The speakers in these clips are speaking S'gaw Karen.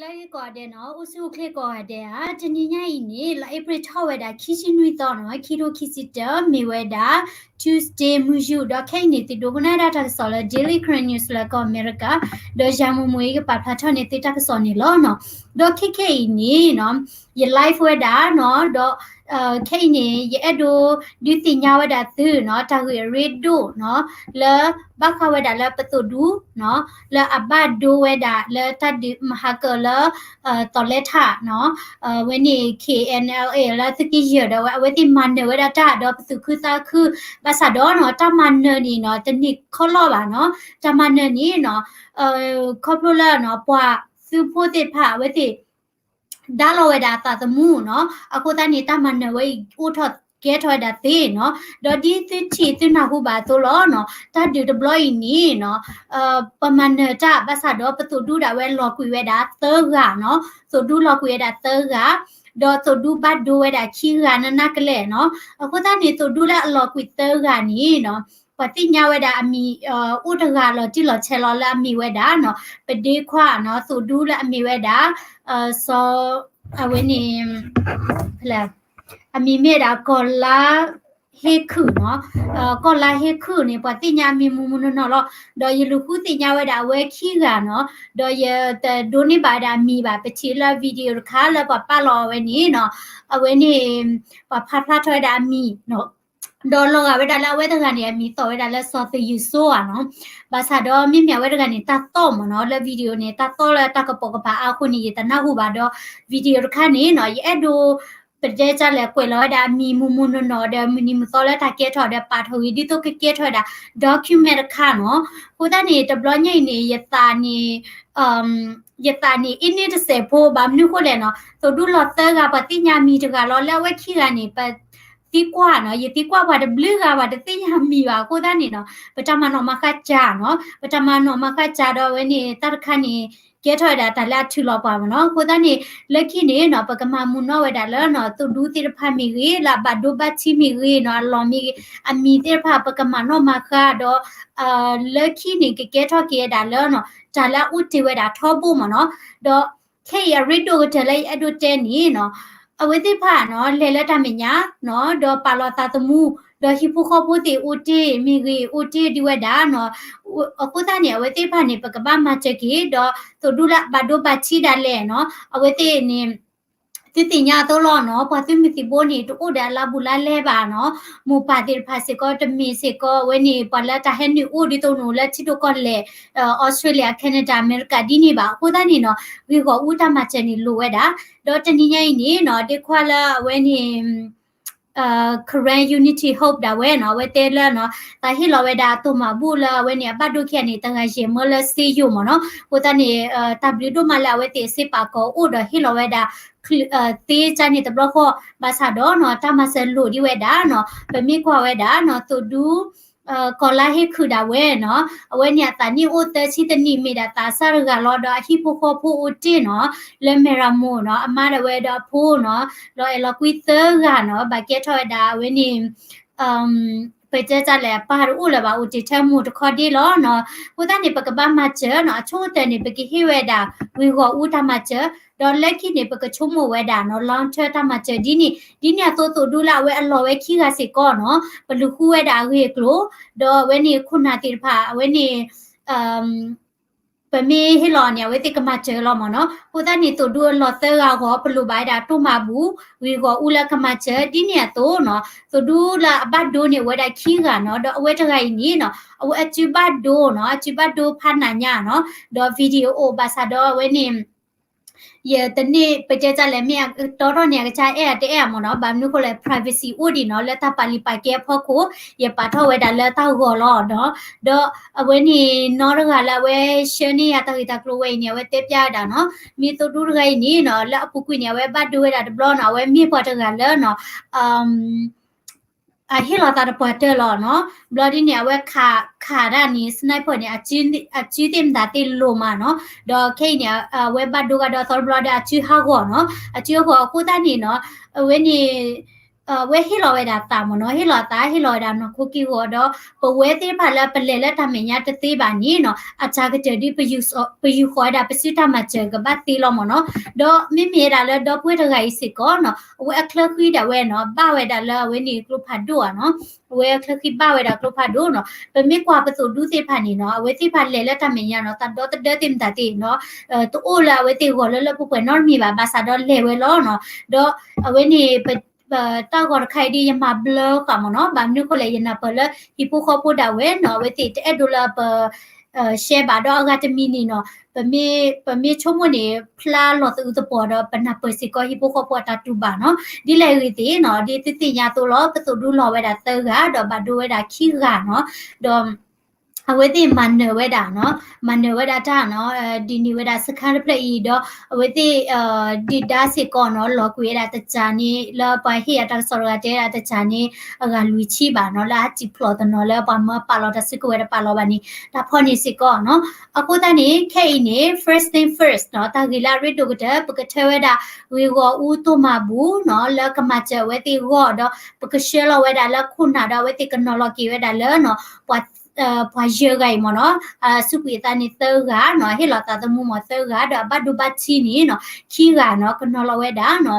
လၢကိးဂၤဒဲးနီၤ, အိၣ်ဆူၣ်အိၣ်ချ့ကိးဂၤဒဲးဧါ. တနံၤညါအံၤန့ၣ် လါအ့ဖြ့ၣ်ထီၣ်ဝဲဒၣ် ခံဆံနွံသီနီၤ, ခံထိခံဆံတၢ မ့ၢ်ဝဲဒၣ် Tuesday မုၢ်ယူာ်, ဒီးခဲအံၤန့ၣ် သုဒိကနၣ်ဒၣ်တၢ်ကစီၣ်လၢ Daily Karen News လၢကီၢ်အမဲရကၤ, ဒီးယၤမိၢ်မိၢ်အံၤကပာ်ဖျါထီၣ်န့ၢ်သုတၢ်ကစီၣ်န့ၣ်လီၤနီၤ. ဒီးခဲခဲအံၤန့ၣ်နီၤ, ယ live ဝဲဒၣ်နီၤ, ဒီး ခဲအံၤန့ၣ် ယအဲၣ်ဒိးဒုးသ့ၣ်ညါဝဲဒၣ်သုနီၤ, တၢ်ဂ့ၢ်အရ့ဒိၣ်နီၤ, လၢဘၣ်ဃးဝဲဒၣ်လၢပသိၣ်ဒူနီၤ, လၢအဘၣ်ဒိဝဲဒၣ်လၢတၢ်ဒုးမၤဟးကၢၤလၢ သီးလဲထးနီၤ, ဝဲန့ၣ် K N L A လၢသုးက့ယဲၢ်ဒီး အဝဲသ့ၣ်မၤနၢၤဝဲဒၣ်တၢ်ဒီးပသူၣ်ခုသးခု, ဘၣ်ဆၣ်ဒီးနီၤ တၢ်မၤနၢၤန့ၣ်နီၤ တန့ၢ်ခီလီၢ်ဘၣ်နီၤ, တၢ်မၤနၢၤန့ၣ်နီၤ, ခီဖျိလၢနီၤ ပှၤသုးဖိသ့ၣ်တဖၣ်အဝဲသ့ၣ် ဒါလီၤဝဲဒၣ်အသးသမူနီၤ, အဃိသတးန့ၣ် တၢ်မၤနၢၤဝဲအံၤအိၣ်ထီၣ်ကဲထီၣ်ဝဲဒၣ်သ့နီၤ, ဒီးဒ်သုထံၣ်သုနၢ်ဟူဘၣ်အသိးလီၤနီၤ, တၢ်ဒုးတဘျီအံၤန့ၣ်နီၤ, ပမၤနၢၤတၢ်ဘၣ်ဆၣ်ဒီး ပသိၣ်ဒူဒၣ်ဝဲလီၤကွံာ်ဝဲဒၣ်သၢဂၤနီၤ, သိၣ်ဒူလီၤကွံာ်ဝဲဒၣ်သၢဂၤ, ဒီးသိၣ်ဒူဘၣ်ဒိဝဲဒၣ်ခံဂၤနးနးကလဲာ်နီၤ, အဃိသတးန့ၣ် သိၣ်ဒူလၢအလီၤကွံာ်သၢဂၤန့ၣ်နီၤ, ပှၤသ့ၣ်ညါဝဲဒၣ်အမံၤ အိၣ်တဂၤလီၤတံၢ်လီၤဆဲးလီၤလၢအမံၤဝဲဒၣ်နီၤ, ပဒ့ခွါနီၤ, သိၣ်ဒူလၢအမံၤဝဲဒၣ် စီၤ အဝဲန့ၣ် အမံၤမ့ၢ်ဒၣ်ကီၢ်လါဟ့ခုၣ်နီၤ, ကီၢ်လါဟ့ခုၣ်န့ၣ် ပှၤသ့ၣ်ညါအမံၤမူမူနီၢ်နီၢ်လီၤ, ဒီးယလူၤဃုသ့ၣ်ညါဝဲဒၣ်အဝဲခံဂၤနီၤ, ဒီးယတဒိးန့ၢ်ဘၣ်ဝဲဒၣ်အမံၤဘၣ်, ပထံၣ်လၢ video တခါလၢပှၤပာ်လီၤအဝဲန့ၣ်နီၤ, အဝဲန့ၣ် ပှၤဖးဖျါထီၣ်ဝဲဒၣ်အမံၤနီၤ, ဒီးလီၤဂာ်ဝဲဒၣ်လၢအဝဲတဂၤန့ၣ် အမံၤသီၣ်ဝဲဒၣ်လၢစီၤသယုၢ်စိဧါနီၤ, ဘၣ်ဆၣ်ဒီးမ့မ့ၢ်အဝဲတဂၤန့ၣ် တၢ်သီၣ်မ့ၢ်နီၤ, လၢ video န့ၣ် တၢ်သီၣ်လၢတၢ်ကပိာ်ကပၤအါအဃိန့ၣ် ယတနၢ်ဟူဘၣ်ဒီး video တခါန့ၣ်နီၤ, ယအဲၣ်ဒိး ပတဲတၢ်လဲၣ် ကွဲးလီၤဝဲဒၣ်အမံၤမူမူနီၢ်နီၢ်ဒီး မုၢ်နံၤမုၢ်သီလၢတၢ်ကဲထီၣ်ဒီး ပာ်ထီၣ်ဂ့ၤဒ်သိးကကဲထီၣ်ဝဲဒၣ် document တခါနီၤ, အဃိသတးန့ၣ် တဘျီညါအံၤန့ၣ် ယသးန့ၣ် ယသးန့ၣ် အ့န့တစဲးဖိ ဘၣ်မနုၤဃိလဲၣ်နီၤ, သိၣ်ဒူလီၤသၢဂၤ ပှၤသ့ၣ်ညါမံၤတဂၤလီၤ, လၢအဝဲခံဂၤန့ၣ် ပသံကွၢ်နီၤ, ယသံကွၢ်ပှၤတဘျုးဂၤ ပှၤတသ့ၣ်ညါမံၤဘၣ်, အဃိသတးန့ၣ်နီၤ ပတၢ်မၤနီၣ်မၤဃၣ်စှၤနီၤ, ပတၢ်မၤနီၣ်မၤဃၣ်စှၤဒီးအဝဲန့ၣ် တၢ်တခါန့ၣ် ကဲထီၣ်ဝဲဒၣ်တၢ်လၢအထုးလီၤပှၤမ့ၢ်နီၤ, အဃိသတးန့ၣ် လၢခံန့ၣ်နီၤ ပကမၤမုာ်နီၣ်ဝဲဒၣ်လၢနီၤ သိၣ်ဒူသ့ၣ်တဖၣ်မ့ၢ်ဂ့ၤ လၢအဘၣ်ဒိဘၣ်ထံးမ့ၢ်ဂ့ၤနီၤ အလီၢ်မ့ၢ်ဂ့ၤ အမံၤသ့ၣ်တဖၣ် ပကမၤနီၣ်မၤဃၣ်ဒီး လၢခံန့ၣ် ကကဲထီၣ်က့ၤဝဲဒၣ်လၢနီၤ တၢ်လၢအအိၣ်တ့ၢ်ဝဲဒၣ်ထီဘိမ့ၢ်နီၤ, ဒီးခဲအံၤအရ့ဒိၣ်ကတၢၢ်လၢယအဲၣ်ဒိးတဲန့ၣ်နီၤ အဝဲသ့ၣ်တဖၣ်နီၤ လဲၤလၢတၢ်မဲာ်ညါနီၤ ဒီးပာ်လီၤသးသမူ ဒီးဟံၣ်ဖိဃီဖိသ့ၣ်အိၣ်တ့ၢ်မ့ၢ်ဂ့ၤ အိၣ်တ့ၢ်ဒံးဝဲဒၣ်နီၤ, အဃိသတးန့ၣ် အဝဲသ့ၣ်တဖၣ်န့ၣ် ပကဘၣ်မၤစၢၤက့ၤ ဒီးသိၣ်ဒူလၢအဘၣ်ဒိဘၣ်ထံးဒၣ်လဲာ်နီၤ အဝဲသ့ၣ်န့ၣ် သုသ့ၣ်ညါအသိးလီၤနီၤ ပှၤသုးမုၢ်သံၣ်ဘိန့ၣ် တအိၣ်ဒီးအလါဘူးလါလဲဘၣ်နီၤ, မိၢ်ပၢ်သ့ၣ်တဖၣ်စ့ၢ်ကီး တမ့ၢ်စ့ၢ်ကီး အဝဲန့ၣ် ပှၤလၢတၢ်ဟဲနုာ်အိၣ်ဒ်သိးနုာ်လၢထံဒိၣ်ကီၢ်လဲၢ် Australia Canada America ဒ်န့ၣ်ဘၣ်, အဃိသတးန့ၣ်နီၤ ဂ့ၢ်ဂီၢ်အူတၢ်မၤစၢၤန့ၣ်လိၣ်ဝဲဒၣ်, ဒီးတနံၤညါအံၤန့ၣ်နီၤ ဒ့ခွါလၢအဝဲန့ၣ် Karen Unity Hope ဒၣ်ဝဲနီၤ အဝဲတဲလၢနီၤ သးဟ့ၣ်လီၤဝဲဒၣ်အတိၢ်မၤဘူၣ်လၢအဝဲန့ၣ် အဘၣ်ဒိခံဂၤန့ၣ် တဂၤယဲၢ်မၢလၢစ့ယိၤမ့ၢ်နီၤ, အဃိသတးန့ၣ် တၢ်ဘျုးဒိၣ်မးလၢအဝဲသ့ၣ်စ့ပာ်ကီၤအိၣ်ဒီးဟ့ၣ်လီၤဝဲဒၣ် သ့ကၢန့ၣ်တဘျီဃီ, ဘၣ်ဆၣ်ဒီးနီၤ တၢ်မၤစၢၤလိၣ်ဒံးဝဲဒၣ်နီၤ, ပမ့ၢ်ကွၢ်ဝဲဒၣ်နီၤ သိၣ်ဒူ ကီၤလါဟ့ခုၣ်ဒၣ်ဝဲနီၤ, အဝဲန့ၣ်အသးနံၣ်အိၣ်သၢဆံတနံၣ် မ့ၢ်ဒၣ်သးစၢ်တဂၤလီၤ ဒီးအဟံၣ်ဖိဃီဖိအိၣ်တ့ၢ်နီၤ, လၢမဲၢ်ရမိၢ်နီၤ အမါဒၣ်ဝဲဒီးအဖိနီၤ, လီၤအဲၣ်လီၤကွံသၢဂၤနီၤ, ဘၣ်ကဲထီၣ်ဝဲဒၣ်အဝဲန့ၣ် ပတဲတၢ်လဲၣ် အပၢ်တအိၣ်လၢၤဘၣ် အိၣ်တ့ၢ်ထဲမိၢ်တခီဒ့လီၤနီၤ, အဃိသတးန့ၣ် ပကဘၣ်မၤစၢၤနီၤ, အဆိကတၢၢ်န့ၣ် ပကဟ့ၣ်ဝဲဒၣ် ဂ့ၢ်ဂီၢ်အူတၢ်မၤစၢၤ, ဒီးလၢခံန့ၣ် ပကဆိကမိၣ်ဝဲဒၣ်နီၤ long term တၢ်မၤစၢၤဒ်န့ၣ်, ဒ်န့ၣ်အသိးသိၣ်ဒူလၢအဝဲအလီၢ်ဝဲခံဂၤစ့ၢ်ကီးနီၤ, ပလူၤဃုဝဲဒၣ်အဂ့ၢ်အကျိၤ, ဒီးအဝဲန့ၣ်ခိၣ်နၢ်သ့ၣ်တဖၣ် အဝဲန့ၣ် ပမ့ၢ်ဟ့ၣ်လီၤန့ၣ် အဝဲသ့ၣ်ကမၤစၢၤလီၤမ့ၢ်နီၤ, အဃိသတးန့ၣ် သိၣ်ဒူအလီၢ်သၢဂၤအဂီၢ် ပလိၣ်ဘၣ်ဝဲဒၣ်တိၢ်မၤဘူၣ် ဂ့ၢ်ဂီၢ်အူလၢကမၤစၢၤ ဒ်န့ၣ်အသိးနီၤ, သိၣ်ဒူလၢအဘၣ်ဒိန့ၣ် အိၣ်ဝဲဒၣ်ခံဂၤနီၤ, ဒီးအဝဲတဂၤအံၤန့ၣ်နီၤ အဝဲအစုဘၣ်ဒိနီၤ, အစုဘၣ်ဒိဖးနးညါနီၤ, ဒီး video အိၣ်ဘၣ်ဆၣ်ဒီးအဝဲန့ၣ် ယတန့ၢ်ပတဲတၢ်လဲၣ် မ့ၢ်အတီထီၣ်န့ၣ် အကစၢ်အဲၣ်အတအဲၣ်မ့ၢ်နီၤ, ဘၣ်မနုၤဃိလဲၣ် privacy အိၣ်ဒံးနီၤ, လၢတၢ်ပာ်လုၢ်ပာ်ကဲအဖီခိၣ် ယပာ်ထီၣ်ဝဲဒၣ်လၢတၢ်ဂီၤလီၤနီၤ, ဒီးအဝဲန့ၣ် နီတဂၤလၢအဝဲဆှၢန့ၢ်ယၤတၢ်ဂ့ၢ်တၢ်ကျိၤဝဲအံၤန့ၣ် အဝဲတဲပျါဝဲဒၣ်နီၤ, မ့ၢ်သိၣ်ဒူတဂၤအံၤန့ၣ်နီၤ လၢအပူၤကွံာ်န့ၣ် အဝဲဘၣ်ဒိဝဲဒၣ်တဘျီနီၤ, အဝဲမ့ၢ်ပှၤတဂၤလၢနီၤ အဟ့ၣ်လီၤသးတပှၢ်တၢၢ်လီၤနီၤ, ဘျီဒ်န့ၣ် အဝဲခးခးဒၣ်န့ၣ် sniper န့ၣ် အစုသ့ၣ်မတၤသ့ၣ်လိၤမးနီၤ, ဒီးခဲအံၤန့ၣ် အဝဲဘၣ်ဒိဂၤဒီးသီတဘျီဒီး အစုဟးဂီၤနီၤ, အစုဟးဂီၤအဃိသတးန့ၣ်နီၤ, အဝဲန့ၣ် အဝဲဟ့ၣ်လီၤဝဲဒၣ်သးမ့ၢ်နီၤ, ဟ့ၣ်လီၤသး ဟ့ၣ်လီၤဝဲဒၣ်နီၢ်ခိက့ၢ်ဂီၤဒီး ပဝဲသ့ၣ်တဖၣ်လၢပလဲၤလၢတၢ်မဲာ်ညါတသ့ဘၣ်န့ၣ်နီၤ, အစှၤကတၢၢ်ဒ်ပ ပယူၤဃီၤဝဲဒၣ်ပစုတၢ်မၤစၢၤကဘၣ်သ့လီၤမ့ၢ်နီၤ, ဒီးမ့မ့ၢ်ဝဲဒၣ်လၢဒီပုၢ်ဝဲၢ်တဂၤအံၤစ့ၢ်ကီးနီၤ, အဝဲအချၢဃံဒၣ်ဝဲနီၤ ဘၣ်ဝဲဒၣ်လၢအဝဲန့ၣ်ကျိဖးဒိၣ်ဧါနီၤ, အဝဲအချၢဃံဘၣ်ဝဲဒၣ်ကျိဖးဒိၣ်နီၤ, ပမ့ၢ်ကွၢ်ပသိၣ်ဒူသ့ၣ်တဖၣ်န့ၣ်နီၤ, အဝဲသ့ၣ်တဖၣ်လဲၤလၢတၢ်မဲာ်ညါနီၤ, တၢ်ဒီသဒၢသ့ၣ်မတၤသ့ၣ်နီၤ, တအိၣ်လၢအဝဲသ့ၣ်ဂီၢ်လၢလၢပှဲၤပှဲၤနီတမံၤဘၣ်, ဘၣ်ဆၣ်ဒီးလဲၤဝဲလီၤနီၤ, ဒီးအဝဲန့ၣ် တၢ်ဂီၤတခါအံၤဒ်ယမၤဘျါဃာ်မ့ၢ်နီၤ, ဘၣ်မနုၤဃိလဲၣ် ယနၢ်ပၢၢ်လၢဟံၣ်ဖိဃီဖိဒၣ်ဝဲနီၤ, အဝဲသ့ၣ်တအဲၣ်ဒိးလၢပ share ဘၣ်ဒီးအဂၤတမံၤန့ၣ်နီၤ, ပမ့ၢ် ပမ့ၢ်ဆိကမိၣ်န့ၣ် ဖျါလီၤသအုးသပှီၤဒီး ပနၢ်ပၢၢ်စ့ၢ်ကီးဟံၣ်ဖိဃီဖိအတၢ်တူၢ်ဘၣ်နီၤ, ဒ်လဲၣ်ဂ့ၤသ့ၣ်နီၤ, ဒ်သုသ့ၣ်ညါအသိးလီၤ, ပသိၣ်ဒူလီၤဝဲဒၣ်သၢဂၤ ဒီးဘၣ်ဒိဝဲဒၣ်ခံဂၤနီၤ, ဒီး အဝဲသ့ၣ်မၤနၢၤဝဲဒၣ်နီၤ, မၤနၢၤဝဲဒၣ်တၢ်နီၤ, ဒ်န့ၣ်ဝဲဒၣ်စခါတဖျၢၣ်အံၤဒီး အဝဲသ့ၣ် ဒုၣ်ဒါစ့ၢ်ကီးနီၤ, လီၤကွံာ်ဝဲဒၣ်တစှၤန့ၣ် လၢပှၤဟ့ၣ်ယၤတၢ်ကစီၣ်တဂၤတဲဒၣ်တစှၤန့ၣ် အဂၤလွံၢ်ဆံဘၣ်နီၤ, လၢအစံၣ်ဖျိးတနီၤလၢပှၤမၢပာ်လီၤတၢ်စုကဝဲၤတပာ်လီၤဘၣ်န့ၣ် တၢ်ဖီၣ်န့ၢ်စ့ၢ်ကီးနီၤ, အဃိသတးန့ၣ် ခဲအံၤန့ၣ် first thing first နီၤ, တၢ်ဂ့ၢ်လၢအရ့ဒိၣ်ကတၢၢ် ပကထၢဝဲဒၣ်ဂ့ၢ်ဂီၢ်အူတိၢ်မၤဘူၣ်နီၤ, လၢကမၤစၢၤအဝဲသ့ၣ်ဂီၢ်ဒီး ပကဆှၢလီၤဝဲဒၣ်လၢခိၣ်နၢ်ဒီးအဝဲသ့ၣ်ကနီၤလီၤက့ၤဝဲဒၣ်လၢနီၤ, ပှၤ ပှၤယဲၢ်ဂၤအံၤမ့ၢ်နီၤ, စူးကွံာ်အသးန့ၣ်သၢဂၤနီၤ, ဟ့ၣ်လီၤသးသမူမ့ၢ်သၢဂၤ ဒီးအဘၣ်ဒိဘၣ်ထံးန့ၣ်နီၤ ခံဂၤနီၤ, ကနီၤလီၤဝဲဒၣ်နီၤ,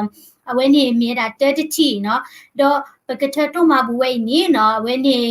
အဝဲန့ၣ်မ့ၢ်ဝဲဒၣ်တၢတထံၣ်နီၤ, ဒီးပကထၢတိၢ်မၤဘူၣ်ဝဲအံၤန့ၣ်နီၤ, အဝဲန့ၣ်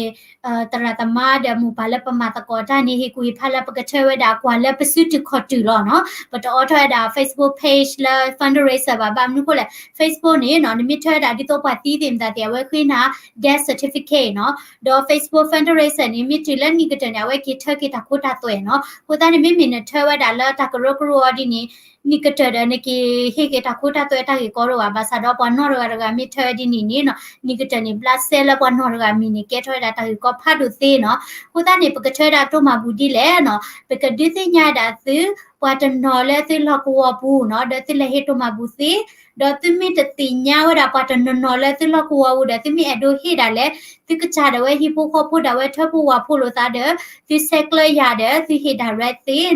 သရၣ်သမါဒီးမိၢ်ပၢ်လၢပမၤသကိးတၢ်န့ၣ် ဟ့ၣ်ကူၣ်ဟ့ၣ်ဖးလၢပကထၢဝဲဒၣ်ကွၢ်လၢပစုတုၢ်ခီၣ်တုၢ်လီၤနီၤ, ပတအိးထီၣ်ဝဲဒၣ် Facebook page လၢ fundraiser ဘၣ်, ဘၣ်မနုၤဃိလဲၣ် Facebook န့ၣ်နီၤ, နမ့ၢ်ထၢဝဲဒၣ်ဒ်သိးပှၤသံသ့ၣ်မတၤသ့ၣ် အဝဲဃ့နၤ death certificate နီၤ, ဒီး Facebook fundraiser န့ၣ် မ့ၢ်တုၤလၢနံၣ်ကတၢၢ်န့ၣ် အဝဲက့ၤထၢက့ၤတၢ်ခိတၢ်သွဲနီၤ, အဃိသတးန့ၣ် မ့မ့ၢ်နထၢဝဲဒၣ်လၢတၢ်ကရၢကရိအီၤဒ်န့ၣ် နံၣ်ကတၢၢ်ဒီးနက့ၤဟ့ၣ်က့ၤတၢ်ခိတၢ်သွဲတၢ်ဂ့ၢ်ကီတအိၣ်ဘၣ်, ဘၣ်ဆၣ်ဒီးပှၤနီၢ်တဂၤတဂၤမ့ၢ်ထၢဝဲဒ်န့ၣ်န့ၣ်နီၤ, နံၣ်ကတၢၢ်န့ၣ် ဘျးစဲလၢပှၤနီၢ်တဂၤမံၤန့ၣ် ကဲထီၣ်ဝဲဒၣ်တၢ်ဂ့ၢ်ကီဖးဒိၣ်သ့နီၤ, အဃိသတးန့ၣ် ပကထၢဝဲဒၣ်တိၢ်မၤဘူၣ်ဒ်လဲၣ်နီၤ, ပကဒုးသ့ၣ်ညါဝဲဒၣ်သု ပှၤတနီၤလၢသုလီၢ်ကဝီၤပူၤနီၤ, ဒီးသုလဲၤဟ့ၣ်တိၢ်မၤဘူၣ်သ့, ဒီးသုမ့ၢ်တသ့ၣ်ညါဝဲဒၣ်ပှၤတနီၤနီၤလၢသုလီၢ်ကဝီၤပူၤဒီး သုမ့ၢ်အဲၣ်ဒိးဟ့ၣ်ဒၣ်လဲာ် သုကစၢ်ဒၣ်ဝဲဟံၣ်ဖိဃီဖိဒၣ်ဝဲထၢဖှိၣ်ဝၣ်ဖှိၣ်လိာ်သးဒီး သုဆဲးကျၢယၤဒီး သုဟ့ၣ် direct သ့နီၤ,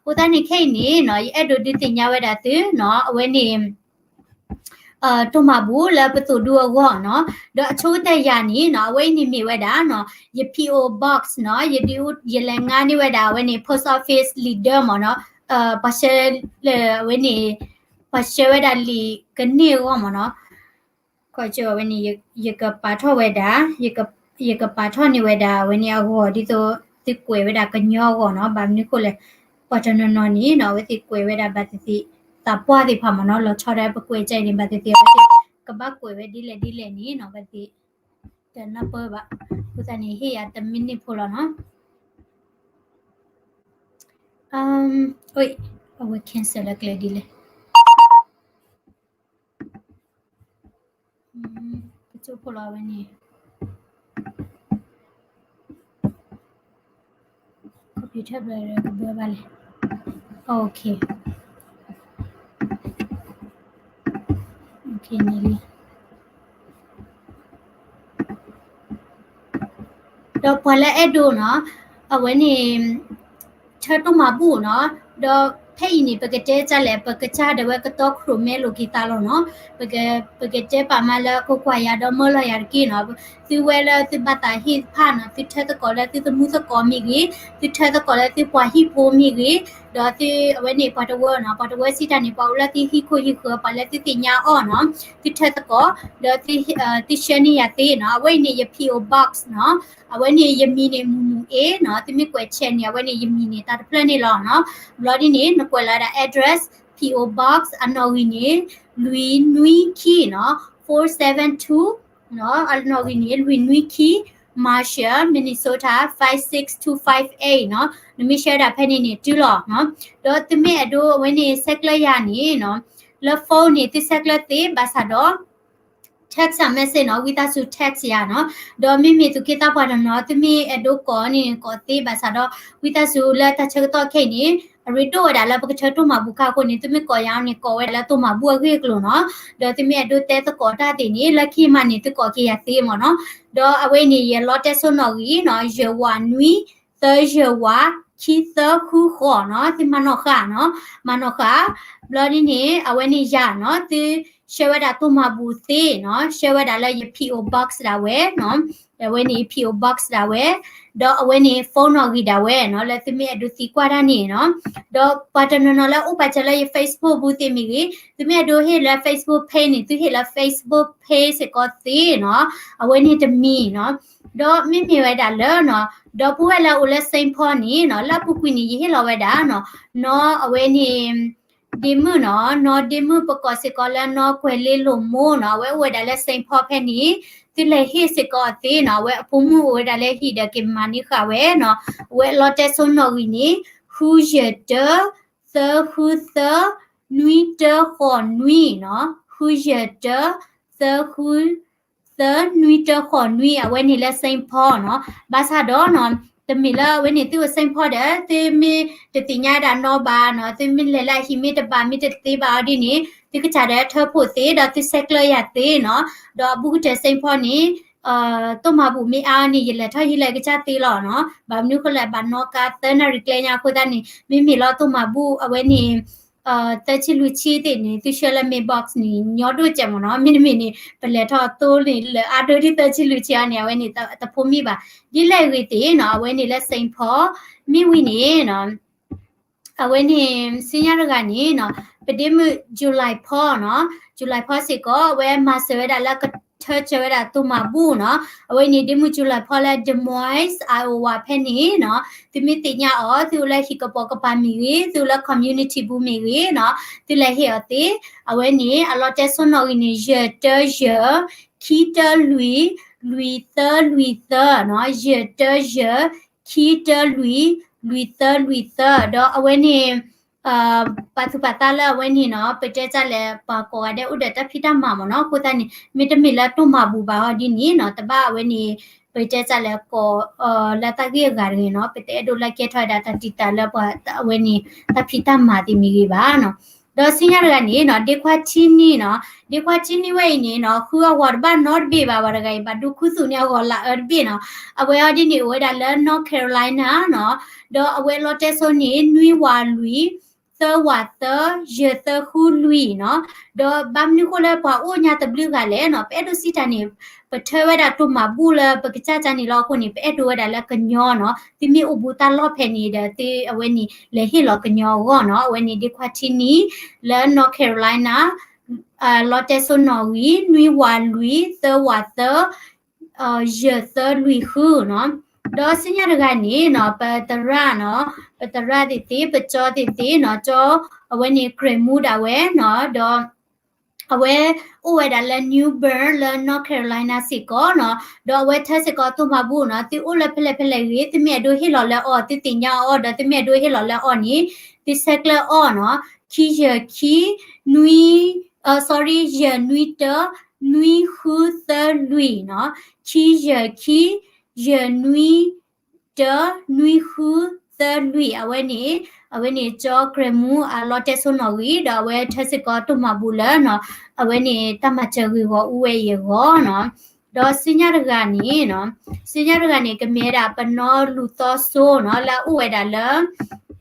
အဃိသတးန့ၣ်ခဲအံၤန့ၣ်နီၤ, ယအဲၣ်ဒိးဒုးသ့ၣ်ညါဝဲဒၣ်သုနီၤ, အဝဲန့ၣ် တိၢ်မၤဘူၣ်လၢပသိၣ်ဒူအဂီၢ်နီၤ, ဒီးအဆိကတၢၢ်ယၤန့ၣ်နီၤ, အဝဲအံၤန့ၣ်မ့ၢ်ဝဲဒၣ်နီၤ, ယ P O Box နီၤ, ယဒုး ယလဲၤငါန့ၢ်ဝဲဒၣ်အဝဲန့ၣ် post office leader မ့ၢ်နီၤ, ပှၤဆှၢ လၢအဝဲန့ၣ် ပှၤဆှၢဝဲဒၣ်လံာ်ကန့ၢ်အဂီၢ်မ့ၢ်နီၤ, ခီကၠိဝဲန့ၣ် ယကပာ်ထီၣ်ဝဲဒၣ် ယကပာ်ထီၣ်န့ၢ်ဝဲဒၣ် အဝဲန့ၣ်အဂီၢ်ဒ်သိး သုကွဲးဝဲဒၣ်ကညီအဂီၢ်နီၤ, ဘၣ်မနုၤဃိလဲၣ် ပှၤတနီၤနီၤန့ၣ်နီၤ အဝဲသ့ၣ်ကွဲးဝဲဒၣ်ဘၣ်သ့ၣ်သ့ၣ် သးပှၢ်သ့ၣ်တဖၣ်မ့ၢ်နီၤ, လီၤဆီဒၣ်ပကွဲးကဲအံၤန့ၣ် ဘၣ်သ့ၣ်သ့ၣ် အဝဲသ့ၣ် ကဘၣ်ကွဲးဝဲဒ်လဲၣ်ဒ်လဲၣ်န့ၣ်နီၤ ဘၣ်သ့ၣ်သ့ၣ် တနၢ်ပၢၢ်ဘၣ်, အဃိသတးန့ၣ် ဟ့ၣ်ယၤတမံးနံးဖိလီၤနီၤ. အဝဲ cancel လၢကျဲဒ်လဲၣ်. ပကၠိဖိလီၤဝဲန့ၣ် computer ဘျီကဘၢဘၣ်လဲၣ်. OK, OK န့ၣ်လံ. ဒီးပှၤလၢအဲၣ်ဒိးနီၤ အဝဲန့ၣ် ထၢတိၢ်မၤဘူၣ်နီၤ, ဒီးဖဲအံၤန့ၣ် ပကတဲကလဲၣ် ပကစၢ်ဒၣ်ဝဲကတီခိၣ်ရိၣ်မဲလိာ်က့ၤသးလီၤနီၤ. ပကတဲပာ်မးလၢကကွၢ်ယၤဒီးမၢလီၤယၤတက့ၢ်နီၤ. သုဝဲလၢသုဘၣ်သးဟ့ၣ်တဖၣ်နီၤ သုထၢသကိးလၢသုသမူသကိးမ့ၢ်ဂ့ၤ, သုထၢသကိးလၢသုပှၤဟံၣ်ဖိမ့ၢ်ဂ့ၤ, ဒီးသုအဝဲန့ၣ်ပှၤတဝၢနီၤ, ပှၤတဝၢစံးတၢ်န့ၣ် ပှၤအိၣ်လၢသုဟံၣ်ခိၣ်ဟံၣ်ဃၢၤ ပှၤလၢသုသ့ၣ်ညါအီၤနီၤ, သုထၢသကိး ဒီးသုဆှၢန့ၢ်ယၤသ့နီၤ. အဝဲအံၤန့ၣ် ယ P O Box နီၤ. အဝဲန့ၣ်ယမံၤန့ၣ် မူမူအ့နီၤ. သုမ့ၢ်ကွဲး check န့ၣ် အဝဲန့ၣ်ယမံၤန့ၣ် တၢ်တဖျၢၣ်န့ၣ်လီၤနီၤ. ဘျီဒ်န့ၣ် နကွဲးလီၤဝဲဒၣ် address, P O Box အနီၣ်ဂံၢ်န့ၣ် လွံၢ်နွံခံနီၤ, four seven two နီၤ, အနီၣ်ဂံၢ်န့ၣ် လွံၢ်နွံခံ Marshall, Minnesota five six two five eight နီၤ. နမ့ၢ်ဆှၢဒၣ်ဖဲန့ၣ်န့ၣ် တုၤလီၤနီၤ. ဒီးသုမ့ၢ်အဲၣ်ဒိးအဝဲန့ၣ် ဆဲးကျၢယၤန့ၣ်နီၤ, လၢ phone န့ၣ် သုဆဲးကျၢသ့ ဘၣ်ဆၣ်ဒီး text message နီၤ, ဝံသးစူၤ text ယၤနီၤ. ဒီးမ့မ့ၢ်သူၣ်က့သးပှၢ်တနီၤ သုမ့ၢ်အဲၣ်ဒိးကိးန့ၣ် ကိးသ့ ဘၣ်ဆၣ်ဒီး ဝံသးစူၤလၢတၢ်ဆၢကတီၢ်ခဲအံၤန့ၣ် အရ့ဒိၣ်ဝဲဒၣ်လၢပကထၢတိၢ်မၤဘူၣ်ခါအဃိန့ၣ် သုမ့ၢ်ကိးယၤန့ၣ် ကိးဝဲဒၣ်လၢတိၢ်မၤဘူၣ်အဂ့ၢ်အကျိၤနီၤ. ဒီးသုမ့ၢ်အဲၣ်ဒိးတဲသကိးတၢ်သ့ၣ်န့ၣ် လၢခံမးန့ၣ် သုကိးက့ၤယၤသ့မ့ၢ်နီၤ. ဒီးအဝဲအံၤန့ၣ် ယလီတဲစိနီၣ်ဂံၢ်နီၤ, ယဲၢ်ဝးနွံ သၢယဲၢ်ဝး ခံသၢဃုဃိးနီၤ, သုမၤနီၣ်ဃာ်နီၤ, မၤနီၣ်ဃာ်. ဘျီဒ်န့ၣ် အဝဲန့ၣ်ယၤနီၤ, သု ဆှၢဝဲဒၣ်တိၢ်မၤဘူၣ်သ့နီၤ, ဆှၢဝဲဒၣ်လၢယ P O Box ဒၣ်ဝဲနီၤ, အဝဲန့ၣ် P O Box ဒၣ်ဝဲ, ဒီးအဝဲန့ၣ် phone နီၣ်ဂံၢ်ဒၣ်ဝဲနီၤ, လၢသုမ့ၢ်အဲၣ်ဒိးသံကွၢ်တၢ်န့ၣ်နီၤ. ဒီးပှၤတနီၤနီၤလၢအိၣ်ပာ်စၢၤလၢယ Facebook ပူၤသ့ၣ်မ့ၢ်ဂ့ၤ, သုမ့ၢ်အဲၣ်ဒိးဟ့ၣ်လၢ Facebook Page န့ၣ် သုဟ့ၣ်လၢ Facebook Page စ့ၢ်ကီးသ့နီၤ, အဝဲန့ၣ်တမံၤနီၤ. ဒီးမ့မ့ၢ်ဝဲဒၣ်လၢနီၤ, ဒီပုၢ်ဝဲၢ်လၢအအိၣ်လၢ Saint Paul န့ၣ်နီၤ, လၢအပူၤကွံာ်န့ၣ် ယဟ့ၣ်လီၤဝဲဒၣ်နီၤ, နီၢ်အဝဲန့ၣ် ဒ့မုၣ်နီၤ, နီၢ်ဒ့မုၣ် ပကိးစ့ၢ်ကီးလၢနီၢ်ကွဲၤလ့လိာ်မိၢ်နီၤ, အဝဲအိၣ်ဝဲဒၣ်လၢ Saint Paul ဖဲန့ၣ်, သုလဲၤဟ့ၣ်စ့ၢ်ကီးအီၤသ့နီၤ, အဝဲအဖိမုၣ်အိၣ်ဝဲဒၣ်လၢဟံၣ်ဒီးက့ၤမၤန့ၢ်ဃာ်ဝဲနီၤ, အဝဲအလီတဲစိနီၣ်ဂံၢ်န့ၣ် ဃုယဲၢ်တၢ သၢဃုသၢ နွံတၢဃိးနွံနီၤ, ဃုယဲၢ်တၢ သၢဃု သၢနွံတၢဃိးနွံ, အဝဲန့ၣ်လၢ Saint Paul နီၤ. ဘၣ်ဆၣ်ဒီးနီၤ, တမ့ၢ်လၢအဝဲန့ၣ်သုအိၣ် Saint Paul ဒီး သုမ့ၢ်တသ့ၣ်ညါဒၣ်နီၢ်ဘၣ်နီၤ, သုမ့ၢ်လဲၤလၢအဟံၣ်မ့ၢ်တဘၣ်မ့ၢ်တသ့ဘၣ်အီၤဒ်န့ၣ်, သုကစၢ်ဒီးထၢဖှိၣ်သ့ ဒီးသုဆဲးကျၢယၤသ့နီၤ. ဒီးအဘူးကတၢၢ် Saint Paul န့ၣ် တိၢ်မၤဘူၣ်မ့ၢ်အါအီၤန့ၣ် ယလဲၤထီၣ်ဟံးလၢကစၢ်သ့လီၤနီၤ. ဘၣ်မနုၤအဃိလဲၣ်, ဘၣ်နီၢ်ကါသၢနၣ်ရံၣ်ကျဲညါအဃိသတးန့ၣ် မ့မ့ၢ်လီၤတိၢ်မၤဘူၣ်အဝဲန့ၣ် သၢဆံလွံၢ်ဆံသ့ၣ်န့ၣ် သုဆှၢလၢ mailbox န့ၣ် ညီဒိၣ်ကဲးမ့ၢ်နီၤ. မ့တမ့ၢ်န့ၣ် ပလဲၤထီၣ်သိန့ၣ် လၢအါဒိၣ်ဒ်သၢဆံလွံၢ်ဆံအီၤန့ၣ် အဝဲန့ၣ်တဖိမ့ၢ်ဘၣ်. ဒ်လဲၣ်ဂ့ၤသ့ၣ်နီၤ, အဝဲန့ၣ်လၢ Saint Paul မ့ၢ်ဝံၤန့ၣ်နီၤ, အဝဲန့ၣ် ဆူညါတဂၤန့ၣ်နီၤ, ပဒ့မုၣ် July Paul နီၤ, July Paul စ့ၢ်ကီး အဝဲမၤစၢၤဝဲဒၣ်လၢကထၢစၢၤဝဲဒၣ်တိၢ်မၤဘူᣣနီၤ. အဝဲန့ၣ်ဒ့မုၣ် July Paul လၢ Des Moines, Iowa ဖဲန့ၣ်နီၤ. သုမ့ၢ်သ့ၣ်ညါအီၤ သုအိၣ်လၢဟံၣ်ကပိာ်ကပၤမ့ၢ်ဂ့ၤ, သုအိၣ်လၢ community ပူၤမ့ၢ်ဂ့ၤနီၤ, သုလဲၤဟ့ၣ်အီၤသ့. အဝဲန့ၣ် အလီတဲစိနီၣ်ဂံၢ်န့ၣ် ယဲၢ်တၢယဲၢ် ခံတၢလွံၢ် လွံၢ်သၢလွံၢ်သၢနီၤ, ယဲၢ်တၢယဲၢ် ခံတၢလွံၢ် လွံၢ်သၢလွံၢ်သၢ. ဒီးအဝဲန့ၣ် ပာ်သူၣ်ပာ်သးလၢအဝဲန့ၣ်နီၤ, ပတဲတၢ်လဲၣ် ပှၤကိးဂၤဒဲးအိၣ်ဒီးတၢ်ဖံးတၢ်မၤမ့ၢ်နီၤ. အဃိသတးန့ၣ် မ့တမ့ၢ်လၢတိၢ်မၤဘူၣ်ဘၣ်အီၤဒ်န့ၣ်နီၤ, တဘၣ်အဝဲန့ၣ် ပတဲတၢ်လဲၣ်ကိး လၢတၢ်ဂ့ၢ်အဂၤတဂ့ၤနီၤ, ပတအဲၣ်ဒိးလၢကဲထီၣ်ဝဲဒၣ်တၢ်တံာ်တာ်လၢပှၤအဝဲန့ၣ် တၢ်ဖံးတၢ်မၤသ့ၣ်မ့ၢ်ဂ့ၤဘၣ်နီၤ. ဒီးဆူညါတဂၤန့ၣ်နီၤ, ဒ့ခွါထံနံနီၤ, ဒ့ခွါထံနံဝဲအံၤန့ၣ်နီၤ, ဃုအဂီၤတဘၣ်နီတဘ့ၣ်ဘၣ်, ပှၤတဂၤအံၤ ဘၣ်ဒိခူသူၣ်န့ၢ်အဂီၤလၢအၢတဘ့ၣ်နီၤ. အဝဲအီၤဒ်န့ၣ် အိၣ်ဝဲဒၣ်လၢ North Carolina နီၤ, ဒီးအဝဲလီတဲစိန့ၣ် နွံဝးလွံၢ် သၢဝးသၢ ယဲၢ်သၢဃုလွံၢ်နီၤ. ဒီးဘၣ်မနုၤဃိလၢပှၤအိၣ်ညါတဘျုးဂၤလဲၣ်နီၤ, ပအဲၣ်ဒိးစံးတၢ်န့ၣ် ပထၢဝဲဒၣ်တိၢ်မၤဘူၣ်လၢပကစၢ်တၢ်န့ၣ်လီၤ. အဃိန့ၣ် ပအဲၣ်ဒိးဝဲဒၣ်လၢကညီနီၤ, သုမ့ၢ်အိၣ်ဘူးတၢ်လီၢ်ဖဲန့ၣ်ဒီး သုအဝဲန့ၣ် လဲၤဟ့ၣ်လီၤကညီအဂီၢ်နီၤ. အဝဲန့ၣ်ဒ့ခွါထံနံ လၢ North Carolina, လီတဲစိနီၣ်ဂံၢ် နွံဝးလွံၢ် သၢဝးသၢ ယဲၢ်သၢလွံၢ်ဃုနီၤ. ဒီးဆူညါတဂၤန့ၣ်နီၤ, ပသရၣ်နီၤ, ပသရၣ်သ့ၣ်သ့ၣ် ပကၠီသ့ၣ်သ့ၣ်နီၤ, ကၠီအဝဲန့ၣ် ကြဲးမူ ဒၣ်ဝဲနီၤ, ဒီး အဝဲအိၣ်ဝဲဒၣ်လၢ New Bern လၢ North Carolina စ့ၢ်ကီးနီၤ. ဒီးအဝဲထၢစ့ၢ်ကီးတိၢ်မၤဘူၣ်နီၤ, သုအိၣ်လၢဖဲလဲၣ်ဖဲလဲၣ်ဂ့ၤ, သုမ့ၢ်အဲၣ်ဒိးဟ့ၣ်လီၤလၢအီၤ, သုသ့ၣ်ညါအီၤ, ဒီးသုမ့ၢ်အဲၣ်ဒိးဟ့ၣ်လီၤလၢအီၤန့ၣ်, သုဆဲးကျၢအီၤနီၤ, ခံယဲၢ်ခံ နွံ sorry, ယဲၢ်နွံတၢ နွံဃုသၢလွံၢ်နီၤ, ခံယဲၢ်ခံ ယဲၢ်နွံတၢ နွံဃုသၢလွံၢ်. အဝဲန့ၣ်, အဝဲန့ၣ် ကၠီကြဲးမူ အလီတဲစိနီၣ်ဂံၢ်, ဒီးအဝဲထၢစ့ၢ်ကီးတိၢ်မၤဘူၣ်လၢနီၤ, အဝဲန့ၣ် တၢ်မၤစၢၤဂ့ၢ်ဂီၢ်အိၣ်ဝဲအံၤအဂီၢ်နီၤ. ဒီးဆူညါတဂၤန့ၣ်နီၤ, ဆူညါတဂၤန့ၣ် ကမ့ၢ်ဝဲဒၣ် ပနီလူၤသီစိနီၤ, လၢအအိၣ်ဝဲဒၣ်လၢ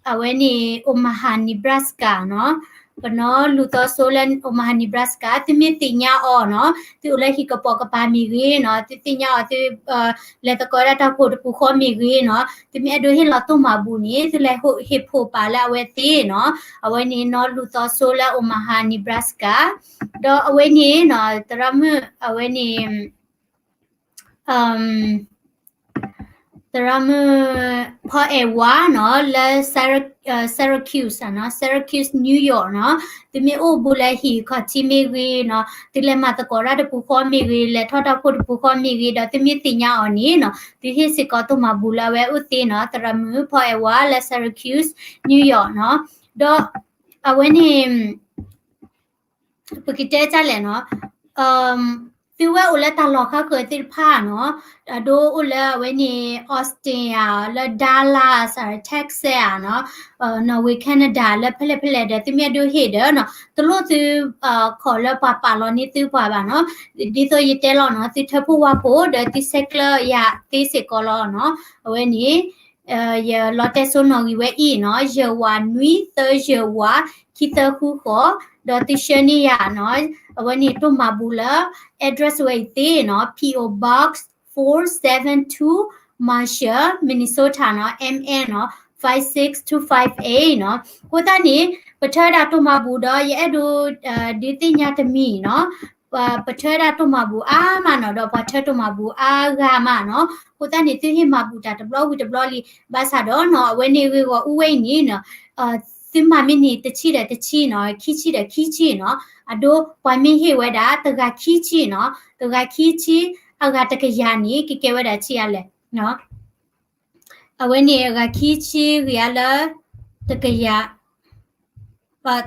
အဝဲန့ၣ် Omaha, Nebraska နီၤ. ပနီလူၤသီစိလၢ Omaha, Nebraska, သုမ့ၢ်သ့ၣ်ညါအီၤနီၤ, သုအိၣ်လၢဟံၣ်ကပိာ်ကပၤမ့ၢ်ဂ့ၤနီၤ, သုသ့ၣ်ညါအီၤ, သု လဲၤသကိးဝဲဒၣ်တၢ်ဖှိၣ်တပူၤဃီမ့ၢ်ဂ့ၤနီၤ, သုမ့ၢ်အဲၣ်ဒိးဟ့ၣ်လီၤတိၢ်မၤဘူၣ်န့ၣ် သုလဲၤဟ့ၣ်ဖှိၣ်ပာ်လၢအဝဲသ့နီၤ. အဝဲန့ၣ်နီလူၤသီစိလၢ Omaha, Nebraska. ဒီးအဝဲန့ၣ်နီၤ, သရၣ်မုၣ် အဝဲန့ၣ် သရၣ်မုၣ် ဖီအဲၣ်ဝါနီၤ, လၢ Syracuse, Syracuse, New York နီၤ. သုမ့ၢ်အိၣ်ဘူးလၢဟံၣ်ခီၣ်ထံးမ့ၢ်ဂ့ၤနီၤ, သုလဲၤမၤသကိးတၢ်တပူၤဃီမ့ၢ်ဂ့ၤ, လဲၤထီၣ်တၢ်ဖှိၣ်တပူၤဃီမ့ၢ်ဂ့ၤ, ဒီးသုမ့ၢ်သ့ၣ်ညါအီၤန့ၣ်နီၤ, သုဟ့ၣ်စ့ၢ်ကီးတိၢ်မၤဘူၣ်လၢအဝဲအိၣ်သ့နီၤ. သရၣ်မုၣ် ဖီအဲၣ်ဝါ လၢ Syracuse, New York နီၤ. ဒီးအဝဲန့ၣ် ပကတဲတၢ်လဲၣ်နီၤ, သုဝဲအိၣ်လၢတၢ်လီၢ်ခါဃၢၤသ့ၣ်တဖၣ်နီၤ, အဒိအိၣ်လၢအဝဲန့ၣ် Austin ဧါ, လၢ Dallas ဧါ, Texas ဧါနီၤ, နီၣ်ဝ့ Canada လၢဖဲလဲၣ်ဖဲလဲၣ်ဒီး သုမ့ၢ်အဲၣ်ဒိးဟ့ၣ်ဒီးနီၤ, တလိၣ်သု ခိးလၢပှၤပာ်လီၤန့ၢ်သုပှၤဘၣ်နီၤ. ဒ်သိးယတဲလီၤနီၤ, သုထၢဖှိၣ်ဝါဖှိၣ် ဒီးသုဆဲးကျၢယၤသ့စ့ၢ်ကီးလီၤနီၤ. အဝဲန့ၣ် ယလီတဲစိနီၣ်ဂံၢ်ဝဲအံၤနီၤ, ယဲၢ်ဝးနွံ သၢယဲၢ်ဝး ခံသၢဃုဃိး, ဒီးသုဆှၢန့ၢ်ယၤနီၤ, အဝဲန့ၣ်တိၢ်မၤဘူၣ်လၢ address ဝဲအံၤသ့နီၤ, P O Box four seven two, Marshall, Minnesota နီၤ, M N နီၤ, five six two five eight နီၤ. အဃိသတးန့ၣ် ပထၢဝဲဒၣ်တိၢ်မၤဘူၣ်ဒီး ယအဲၣ်ဒိး ဒုးသ့ၣ်ညါတမံၤနီၤ, ပထၢဝဲဒၣ်တိၢ်မၤဘူၣ်အါမးနီၤ, ဒီးပှၤထၢတိၢ်မၤဘူၣ်အါဂၤမးနီၤ. အဃိသတးန့ၣ် သုဟ့ၣ်မၤဘူၣ်တၢ်တဘျီဝံၤတဘျီလံ, ဘၣ်ဆၣ်ဒီးနီၤ အဝဲန့ၣ်ဂ့ၢ်ဂီၢ်အူဝဲအံၤန့ၣ်နီၤ, သုမၤမ့ၢ်န့ၢ်တဆံဒီးတဆံနီၤ, ခံဆံဒီးခံဆံနီၤ, အဒိပှၤမ့ၢ်ဟ့ၣ်ဝဲဒၣ်တဂၤခံဆံနီၤ, တဂၤခံဆံ အဂၤတကယၤန့ၣ် ကကဲဝဲဒၣ်ဆံးအါလဲၣ်. အဝဲန့ၣ်အဂၤခံဆံဂ့ၤအါလၢ တကယၤ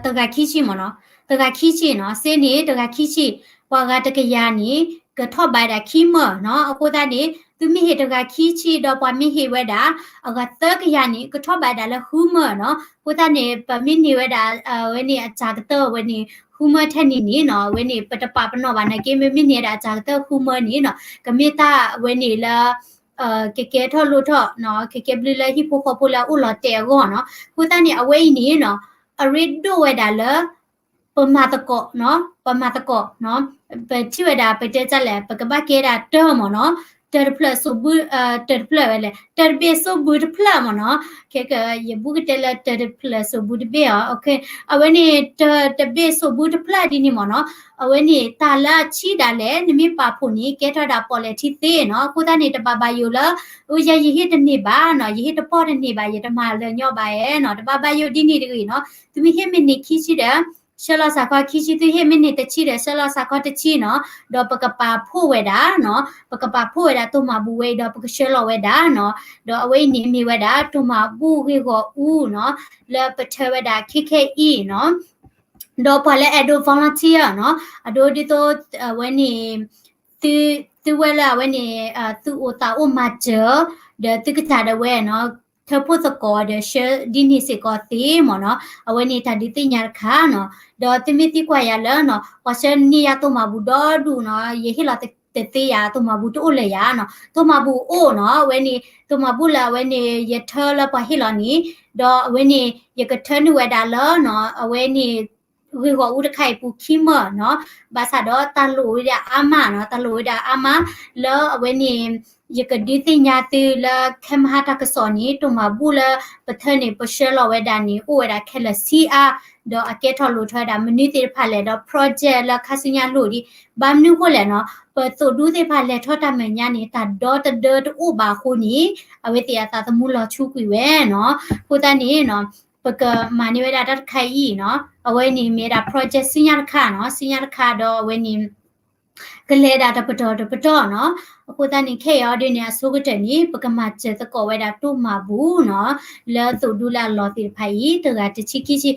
တဂၤခံဆံမ့ၢ်နီၤ, တဂၤခံဆံနီၤ, စ့န့ၣ် တဂၤခံဆံ, ပှၤဂၤတကယၤန့ၣ် ကထီၣ်ဘးဒၣ်ခံမၢနီၤ. အဃိသတးန့ၣ် သုမ့ၢ်ဟ့ၣ်တဂၤခံဆံ ဒီးပှၤမ့ၢ်ဟ့ၣ်ဝဲဒၣ် အဂၤသၢကယၤန့ၣ် ကထီၣ်ဘးဒၣ်လၢဃုမၢနီၤ. အဃိသတးန့ၣ် ပမ့ၢ်န့ၢ်ဝဲဒၣ် အဝဲန့ၣ်အစှၤကတၢၢ်ဝဲန့ၣ် ဃုမၢထဲန့ၣ်န့ၣ်နီၤ, အဝဲန့ၣ် ပတပာ်ပနီၣ်ဘၣ်နာ်က့ မ့မ့ၢ်န့ၢ်ဝဲဒၣ်အစှၤကတၢၢ်ဃုမၢန့ၣ်နီၤ, ကမ့ၢ်တၢ်အဝဲန့ၣ်လၢ ကကဲထီၣ်လိၣ်ထီၣ်နီၤ, ကကဲဘျုးလၢဟံၣ်ဖိဃီဖိလၢအအိၣ်လီၤတဲာ်အဂီၢ်နီၤ. အဃိသတးန့ၣ် အဝဲအံၤန့ၣ်နီၤ, အရ့ဒိၣ်ဝဲဒၣ်လၢ ပမၤသကိးနီၤ, ပမၤသကိးနီၤ, ပထံၣ်ဝဲဒၣ် ပတဲတၢ်လဲၣ်, ပကဘၣ်ကဲဒၣ်တၢ်မ့ၢ်နီၤ, တၢ်တဖျၢၣ်စိာ်ဘု, တၢ်တဖျၢၣ်ဝဲလဲၣ်, တၢ်တဘ့ၣ်စိာ်ဘုတဖျၢၣ်မ့ၢ်နီၤ. ခဲက ယဘူးကတဲလၢတၢ်တဖျၢၣ်စိာ်ဘုတဘ့ၣ်အီၤ, အဝဲန့ၣ် တၢ်တဘ့ၣ်စိာ်ဘုတဖျၢၣ်ဒ်န့ၣ်မ့ၢ်နီၤ, အဝဲန့ၣ် တၢ်လၢအဆံးဒၣ်လဲာ် နမ့ၢ်ပာ်ဖှိၣ်န့ၣ် ကဲထီၣ်ဒၣ်ပီၣ်လဲၣ်ထံသ့နီၤ. အဃိသတးန့ၣ် တဘၣ်ဘၣ်ယိၣ်လၢ အိၣ်ယဲယဟ့ၣ်တန့ၢ်ဘၣ်နီၤ, ယဟ့ၣ်တပီၢ်တန့ၢ်ဘၣ်, ယတမၤလၢာ်ညီဘၣ်ဧါနီၤ, တဘၣ်ဘၣ်ယိၣ်ဒ်န့ၣ်တဂ့ၤနီၤ. သုမ့ၢ်ဟ့ၣ်မ့ၢ်န့ၢ်ခံဆံဒီး ဆှၢလီၤစ့ၢ်ကီးခံဆံ, သုဟ့ၣ်မ့ၢ်န့ၢ်တဆံဒီး ဆှၢလီၤစ့ၢ်ကီးတဆံနီၤ, ဒီးပကပာ်ဖှိၣ်ဝဲဒၣ်နီၤ, ပကပာ်ဖှိၣ်ဝဲဒၣ်တိၢ်မၤဘူၣ်ဝဲအံၤဒီး ပကဆှၢလီၤဝဲဒၣ်နီၤ. ဒီးအဝဲအံၤန့ၣ်မ့ၢ်ဝဲဒၣ် တိၢ်မၤဘူၣ်ဂ့ၢ်ဂီၢ်အူနီၤ, လၢပထၢဝဲဒၣ်ခဲခဲအံၤနီၤ. ဒီးပှၤလၢအဲၣ်ဒိး volunteer နီၤ, အဒိဒ်သိး အဝဲန့ၣ် သုဝဲလၢအဝဲန့ၣ် သုအိၣ်သးအိၣ်မၤစၢၤ ဒီးသုကစၢ်ဒၣ်ဝဲနီၤ, ထၢဖှိၣ်သကိးဒီးဆှၢဒ်န့ၣ်စ့ၢ်ကီးသ့မ့ၢ်နီၤ, အဝဲန့ၣ်တၢ်ဒုးသ့ၣ်ညါတခါနီၤ. ဒီးသုမ့ၢ်သံကွၢ်ယၤလၢနီၤ, ပှၤဆှၢန့ၢ်ယၤတိၢ်မၤဘူၣ်ဒီဒူၣ်နီၤ, ယဟ့ၣ်လီၤတသ့ယၤ, တိၢ်မၤဘူၣ်တအိၣ်လၢၤယၤနီၤ, တိၢ်မၤဘူၣ်အိၣ်နီၤ, အဝဲန့ၣ် တိၢ်မၤဘူၣ်လၢအဝဲန့ၣ် ယထၢလၢပှၤဟ့ၣ်လီၤန့ၣ်, ဒီးအဝဲန့ၣ် ယကထၢနုာ်ဝဲဒၣ်လၢနီၤ, အဝဲန့ၣ် ဂ့ၢ်ဂီၢ်အူတခါအံၤပူၤခံမၢနီၤ, ဘၣ်ဆၣ်ဒီးတၢ်လိၣ်ဝဲဒၣ်အါမးနီၤ, တၢ်လိၣ်ဝဲဒၣ်အါမး လၢအဝဲန့ၣ် ယကဒုးသ့ၣ်ညါသုလၢခဲမဟါတၢ်ကစီၣ်န့ၣ် တိၢ်မၤဘူၣ်လၢပထၢန့ၣ် ပဆှၢလီၤဝဲဒၣ်န့ၣ် အိၣ်ဝဲဒၣ်ခဲလၢာ်ဆံးအါ, ဒီးအကဲထီၣ်လိၣ်ထီၣ်ဝဲဒၣ်မနုၤသ့ၣ်တဖၣ်လဲၣ်, ဒီး project လၢခါဆူညါလိၣ်ဒံး, ဘၣ်မနုၤအဃိလဲၣ်နီၤ, ပသိၣ်ဒူသ့ၣ်တဖၣ်လဲၤထီၣ်တၢ်မဲာ်ညါန့ၣ် တၢ်ဒီတဒၢတအိၣ်ဘၣ်အဃိန့ၣ် အဝဲသ့ၣ်အသးသမူလီၤဆူးကွံာ်ဝဲနီၤ. အဃိသတးန့ၣ်နီၤ ပကမၤန့ၢ်ဝဲဒၣ်တၢ်တခါအံၤနီၤ, အဝဲန့ၣ်မ့ၢ်ဝဲဒၣ် project ဆူညါတခါနီၤ, ဆူညါတခါဒီးအဝဲန့ၣ် ကလဲၤဒၣ်တပတီၢ်တပတီၢ်နီၤ. အဃိသတးန့ၣ် ခဲအံၤအီၤဒ်န့ၣ် အဆိကတၢၢ်န့ၣ် ပကမၤစၢၤသကိးဝဲဒၣ်တိၢ်မၤဘူၣ်နီၤ, လၢသိၣ်ဒူလၢအလီၤသ့ၣ်တဖၣ်အံၤ တဂၤတဆံခံဆံ,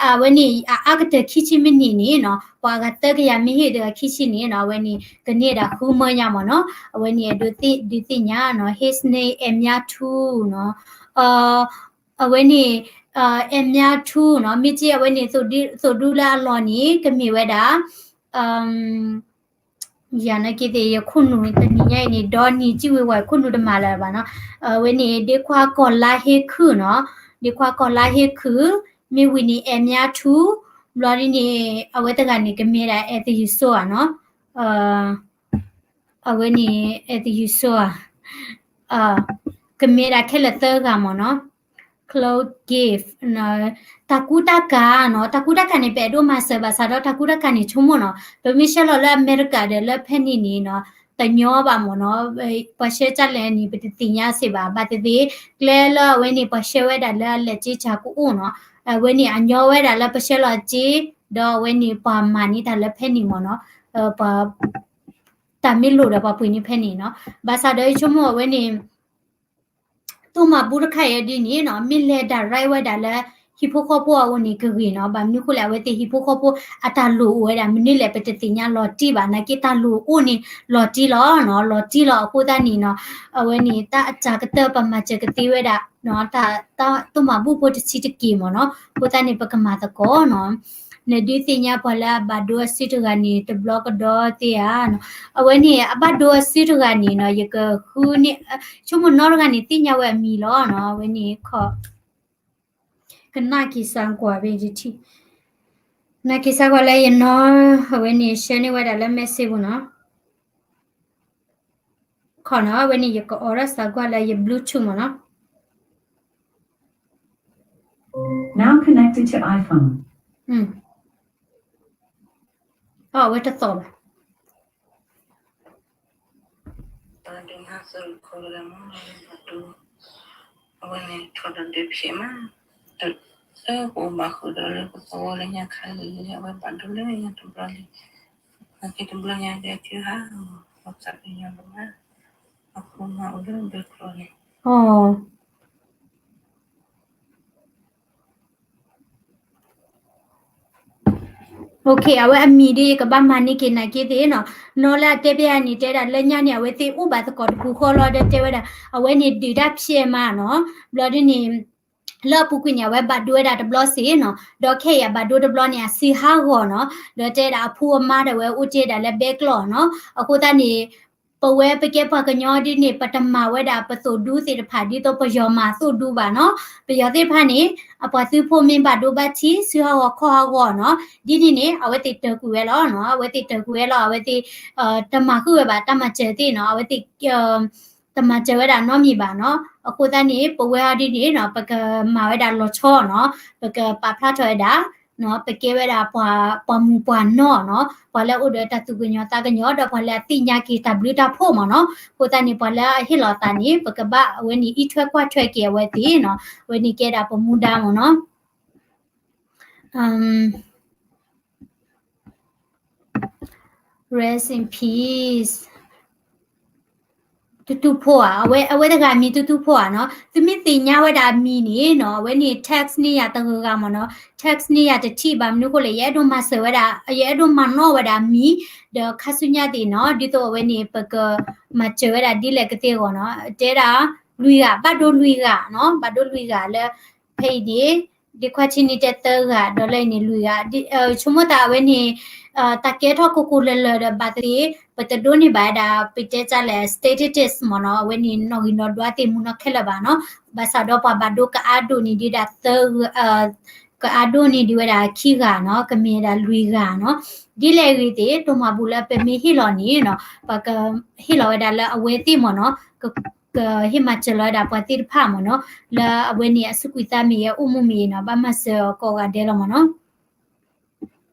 အဝဲန့ၣ် အအါကတၢၢ်ခံဆံမ့ၢ်န့ၢ်န့ၣ်နီၤ, ပှၤအဂၤသၢကယၤမ့ၢ်ဟ့ၣ်တဂၤခံဆံန့ၣ်နီၤ, အဝဲန့ၣ် ကန့ၢ်ဒၣ်ဃုမၢညါမ့ၢ်နီၤ. အဝဲန့ၣ် အဒိဒုးသ့ၣ်ညါနီၤ, his name အဲၣ်မၠါထူနီၤ, အဝဲန့ၣ် အဲၣ်မၠါထူနီၤ, မ့ၢ်က့အဝဲန့ၣ် သိၣ်ဒူလၢအလီၢ်န့ၣ် ကမ့ၢ်ဝဲဒၣ် ယၤနာ်က့သ့ၣ် ယခိၣ်နူာ်တနံၤညါအံၤန့ၣ် ဒီနံၤကံၣ်ဝံၤဝဲ ခိၣ်နူာ်တမၤလၢၤဘၣ်နီၤ. အဝဲန့ၣ် ဒ့ခွါကီၢ်လါဟ့ခုၣ်နီၤ, ဒ့ခွါကီၢ်လါဟ့ခုၣ်, မ့ၢ်ဝံၤန့ၣ် အဲၣ်မၠါထူ, ဘျီဒ်န့ၣ် အဝဲတဂၤန့ၣ် ကမ့ၢ်ဒၣ် အဲၣ်သယုၢ်စိဧါနီၤ. အဝဲန့ၣ် အဲၣ်သယုၢ်စိဧါ, ကမ့ၢ်ဒၣ်ခဲလၢာ်သၢဂၤမ့ၢ်နီၤ. Claude Gift တၢ်ကူတၢ်ကၤနီၤ, တၢ်ကူတၢ်ကၤန့ၣ် ပအဲၣ်ဒိးမၤစၢၤဘၣ်ဆၣ်ဒီး တၢ်ကူတၢ်ကၤန့ၣ် ဆိကမိၣ်နီၤ, ပမ့ၢ်ဆှၢလီၤလၢအမဲရကၤဒီးလၢဖဲန့ၣ်န့ၣ်နီၤ, တညီဘၣ်မ့ၢ်နီၤ, ပှၤဆှၢကၢ်လဲၣ်န့ၣ် ပတသ့ၣ်ညါစ့ၢ်ဘၣ်, ဘၣ်သ့ၣ်သ့ၣ် ကျဲလၢအဝဲန့ၣ် ပှၤဆှၢဝဲဒၣ်လၢအလဲၤက့ၤဆၣ်ကအိၣ်နီၤ, အဝဲန့ၣ် အညီဝဲဒၣ်လၢပဆှၢလီၤက့ၤ, ဒီးအဝဲန့ၣ် ပှၤမၤန့ၢ်တၢ်လၢဖဲန့ၣ်မ့ၢ်နီၤ, ပှၤ တၢ်မ့ၢ်လိၣ်ဒီးပှၤပှ့ၤန့ၢ်ဖဲန့ၣ်နီၤ, ဘၣ်ဆၣ်ဒီးယဆိကမိၣ်အဝဲန့ၣ် တိၢ်မၤဘူၣ်တခါအံၤဒ်န့ၣ်နီၤ, မ့ၢ်လဲၤ direct ဝဲဒၣ်လၢ ဟံၣ်ဖိဃီဖိအအိၣ်န့ၣ်ကဂ့ၤနီၤ, ဘၣ်မနုၤအဃိလဲၣ် အဝဲသ့ၣ်ဟံၣ်ဖိဃီဖိအတၢ်လိၣ်အိၣ်ဝဲဒၣ် မနုၤလဲၣ် ပတသ့ၣ်ညါလီၤတံၢ်ဘၣ်, နာ်က့တၢ်လိၣ်အိၣ်န့ၣ် လီၤတံၢ်လီၤနီၤ, လီၤတံၢ်လီၤအဃိသတးန့ၣ်နီၤ, အဝဲန့ၣ် တၢ်အစှၤကတၢၢ်ပမၤစၢၤကသ့ဝဲဒၣ် တၢ်တိၢ်မၤဘူၣ်ဖိတဆံးတက့ၢ်မ့ၢ်နီၤ, အဃိသတးန့ၣ် ပကမၤသကိးနီၤ. နဒုးသ့ၣ်ညါပှၤလၢအဘၣ်ဒိအစုတဂၤန့ၣ် တဘျီကဒီးသ့ဧါနီၤ, အဝဲန့ၣ် အဘၣ်ဒိအစုတဂၤန့ၣ်နီၤ, ယကဃုန့ၣ် ဆိကမိၣ်နီတဂၤန့ၣ် သ့ၣ်ညါဝဲအမံၤလီၤနီၤ, အဝဲန့ၣ်ခီ ကနၣ်က့ၤစါကွၢ်ဘၣ်ယထံၣ်, နၢ်က့ၤစါကွၢ်လၢယနီၤ, အဝဲန့ၣ် share န့ၢ်ဝဲဒၣ်လၢ message ပူၤနီၤ. ခီနီၤ အဝဲန့ၣ် ယကအိးထီၣ်စါကွၢ်လၢယ Bluetooth မ့ၢ်နီၤ. Now connected to iPhone. အဝဲတသီၣ်ဘၣ်. အဝဲန့ၣ် ထီၣ်တဒုဖျဲးမး, တၢ်ပအိၣ်ဘၣ်ဃုာ်ဒီးလၢပသဝီလၢညါခါလံ, အဝဲဘၣ်ဒိလၢညါတဘျီလံ, နာ်က့တဘျီညါဒဲးတုၤဟး, အသးပ့ၤနီၣ်လၢမး, အဃိမးအိၣ်လၢဘဲကျိၤန့ၣ်. အ OK အဝဲအမံၤဒ်ယကဘၣ်မၤန့ၢ်က့ၤနာ်က့သ့ၣ်နီၤ, နီၤလၢအတဲပျဲယၤန့ၣ် တဲဒၣ်လၢညါန့ၣ် အဝဲသ့ၣ်အိၣ်ဘၣ်သကိးတပူၤဃီလီၤဒီးတဲဝဲဒၣ် အဝဲန့ၣ်ဒုးတၢ်ဖျဲးမးနီၤ, ဘျီဒ်န့ၣ် လၢအပူၤကွံာ်န့ၣ် အဝဲဘၣ်ဒိဝဲဒၣ်တဘျီစ့ၢ်နီၤ, ဒီးခဲအံၤအဘၣ်ဒိတဘျီန့ၣ် အစုဟးဂီၤနီၤ, ဒီးတဲဒၣ်အဖိအမါဒၣ်ဝဲအိၣ်တ့ၢ်ဒၣ်လၢဘဲကျိၤနီၤ, အဃိသတးန့ၣ် ပဝဲပကဲပှၤကညီဒ်န့ၣ် ပတမၤဝဲဒၣ်ပသိၣ်ဒူသ့ၣ်တဖၣ် ဒ်သိးပယီၤမၤသိၣ်ဒူဘၣ်နီၤ, ပယီၤသ့ၣ်တဖၣ်န့ၣ် အပှၤသုးဖိမ့ၢ်ဘၣ်ဒိဘၣ်ထံး စုဟးဂီၤခီၣ်ဟးဂီၤနီၤ, ဒ်န့ၣ်န့ၣ် အဝဲသ့ၣ်တၢၢ်ကွံာ်ဝဲလီၤနီၤ, အဝဲသ့ၣ်တၢၢ်ကွံာ်ဝဲလီၤ, အဝဲသ့ၣ် တမၤဃုာ်ဝဲဘၣ်တၢ်မၤစၢၤသ့ၣ်နီၤ, အဝဲသ့ၣ် တမၤစၢၤဝဲဒၣ်နီတမံၤဘၣ်နီၤ, အဃိသတးန့ၣ် ပဝဲအံၤဒ်န့ၣ်နီၤ ပကမၤဝဲဒၣ်လီၤဆီနီၤ, ပကပာ်ဖျါထီၣ်ဝဲဒၣ် ပကဲဝဲဒၣ်ပှၤမုၢ်ပှၤနီၢ်နီၤ, ပှၤလၢအအိၣ်ဒီးတၢ်သူၣ်ကညီၤသးကညီၤ ဒီးပှၤလၢအသ့ၣ်ညါက့ၤတၢ်ဘျုးတၢ်ဖှိၣ်မ့ၢ်နီၤ, အဃိသတးန့ၣ် ပှၤလၢအဟ့ၣ်လီၤသးန့ၣ် ပကဘၣ်အဝဲန့ၣ် အံးထွဲကွၢ်ထွဲက့ၤအဝဲသ့ၣ်နီၤ, အဝဲန့ၣ်ကဲဒၣ်ပမူဒါမ့ၢ်နီၤ. Rest in peace. တူတူဖိဧါ, အဝဲတဂၤမံၤတူတူဖိဧါနီၤ, သုမ့ၢ်သ့ၣ်ညါဝဲဒၣ်အမံၤန့ၣ်နီၤ, အဝဲန့ၣ် text န့ၢ်ယၤတဂၤဂၤမ့ၢ်နီၤ, text န့ၢ်ယၤတထံၣ်ဘၣ်မနုၤအဃိလဲၣ်, ယအဲၣ်ဒိးမၤစၢၤဝဲဒၣ်, ယအဲၣ်ဒိးမၤနီၣ်ဝဲဒၣ်အမံၤ, ဒီးခါဆူညါသ့ၣ်နီၤ, ဒ်သိးအဝဲန့ၣ် ပကမၤစၢၤဝဲဒၣ်ဒ်လဲၣ်ကသ့အဂီၢ်နီၤ, တဲဒၣ်လွံၢ်ဂၤ, ဘၣ်ဒိလွံၢ်ဂၤနီၤ, ဘၣ်ဒိလွံၢ်ဂၤလၢ ဖဲအံၤန့ၣ် ဒ်ခွါထံန့ၣ်တဲသၢဂၤ, ဒီးလၢအံၤန့ၣ်လွံၢ်ဂၤ, ဆိကမိၣ်သးအဝဲန့ၣ် တၢ်ကဲထီၣ်ကိၢ်ကိၢ်လၢၤလၢၤဒီးဘၣ်သ့ၣ် ပတဒိးန့ၢ်ဘၣ်ဝဲဒၣ် ပတဲတၢ်လဲၣ် statistics မ့ၢ်နီၤ, အဝဲန့ၣ်နီၣ်ဂံၢ်နီၣ်ဒွးသ့ၣ်မူနီၣ်ခဲလၢာ်ဘၣ်နီၤ, ဘၣ်ဆၣ်ဒီးပှၤဘၣ်ဒိကအါဒိၣ်န့ၣ်ဒ်ဒၣ်သၢ ကအါဒိၣ်န့ၢ်ဒံးဝဲဒၣ်ခံဂၤနီၤ, ကမ့ၢ်ဝဲဒၣ်လွံၢ်ဂၤနီၤ, ဒ်လဲၣ်အဂ့ၢ်သ့ၣ် တိၢ်မၤဘူၣ်လၢပမ့ၢ်ဟ့ၣ်လီၤန့ၣ်နီၤ, ပှၤကဟ့ၣ်လီၤဝဲဒၣ်လၢအဝဲသ့ၣ်မ့ၢ်နီၤ, ကဟ့ၣ်မၤစၢၤလီၤဝဲဒၣ်ပှၤသ့ၣ်တဖၣ်မ့ၢ်နီၤ, လၢအဝဲန့ၣ်အစူးကွံာ်သးမ့ၢ်ဂ့ၤ အိၣ်မူမ့ၢ်ဂ့ၤနီၤ, ဘၣ်မၤစၢၤအီၤကိးဂၤဒဲးလီၤမ့ၢ်နီၤ.